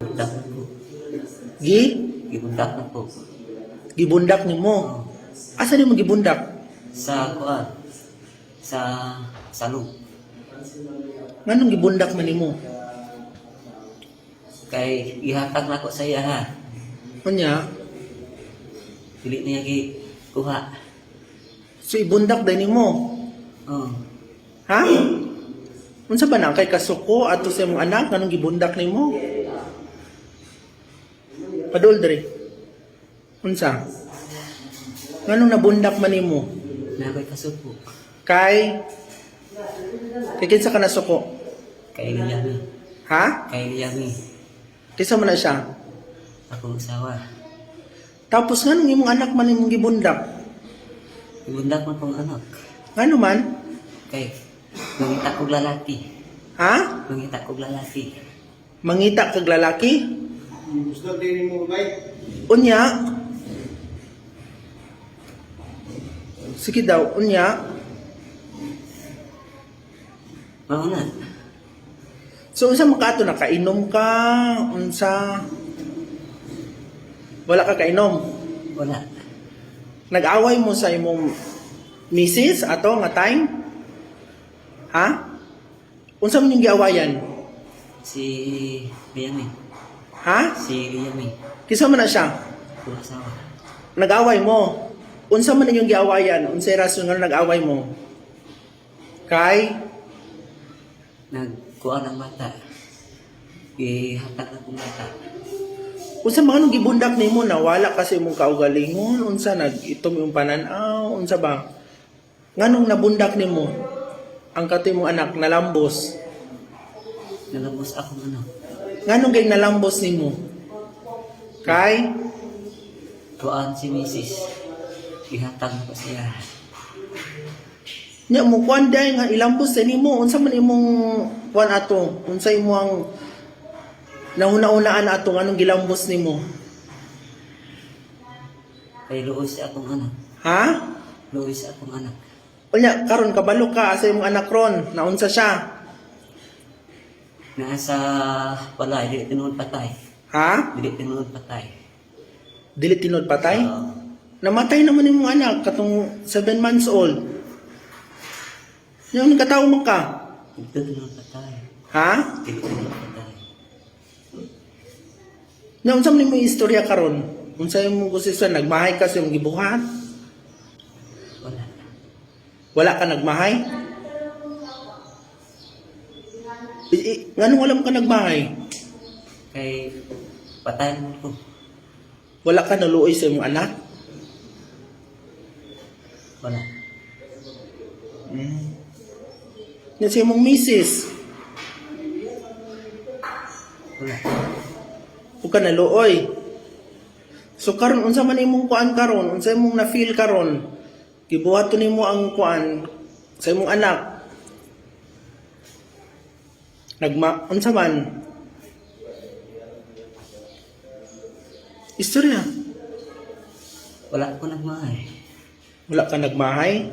Gibundak na ko. Gi? Gibundak na ko. Gibundak nimo. Asa nimo gibundak? Sa kuan. Sa salog. Nganong gibundak man nimo? Kay ihatag na ko sa iya ha. Unya, Dili niya gi kuha. So ibundak day nimo. Oh. Ha? Unsa ba na kay kasuko ato sa imong anak, nganong gibundak nimo? Padol diri. Unsa? Nganong nabundak man nimo? Nakoy kasuko. Kay kinsa ka nasuko? Kay Liyami. Ha? Kay Liyami. Kinsa man na siya? Akong asawa. Tapos nganong imong anak man imong gibundak? Gibundak man kong anak. Ngano man? Kay mangita kog lalaki. Ha? Mangita kog lalaki. Mangita kag lalaki? Gusto din mo bay? Unya. Sige daw, unya. Mao na. So unsa man ka ato, nakainom ka, unsa? Wala ka kainom? Wala. Nag-away mo sa imong misis ato nga time? Ha? Unsa man yung giawayan? Si Liyami. Ha? Si Liyami. Kinsa man na siya? Akong asawa. Nag-away mo. Unsa man yung giawayan? Unsay rason nga nag-away mo? Kay Nagkuha ng bata. Ihatag na kong bata. Unsa mga nung gibundak nimo na wala kasi imong kaugalingon, unsa nag-itom imong panan-aw, unsa ba? Nganong nabundak nimo ang kato imong anak nalambos? Nalabos akong anak. Nganong kay nalambos nimo? Kay Kuan si Mrs. Ihatag na ko siya. Nya mo kuan day nga ilambos sa nimo, unsa man imong kuan ato? Unsa imong nahuna-unaan ato nganong gilambos nimo? Kay luoy sa akong anak. Ha? Luoy sa akong anak. Unya karon kabalo ka asa imong anak ron, naunsa siya? Naa sa balay, dili tinuod patay. Ha? Dili tinuod patay. Dili tinuod patay? Oo. Namatay naman imong anak katong 7 months old. Yung katawo man ka. Dili tinuod patay. Ha? Dili tinuod patay. Nya unsa man imong istorya karon? Unsa imong gusto nagmahay ka sa imong gibuhat? Wala. Wala ka nagmahay? Nganong wala mo ka nagmahay? Kay patay naman ko. Wala ka naluoy sa imong anak? Wala. Nya sa imong misis, Wala. ug ka naluoy. So karon unsa man imong kuan karon? Unsa imong na-feel karon? Gibuhaton nimo ang kuan sa imong anak. Nagma unsa man? Istorya. Wala ko nagmahay. Wala ka nagmahay?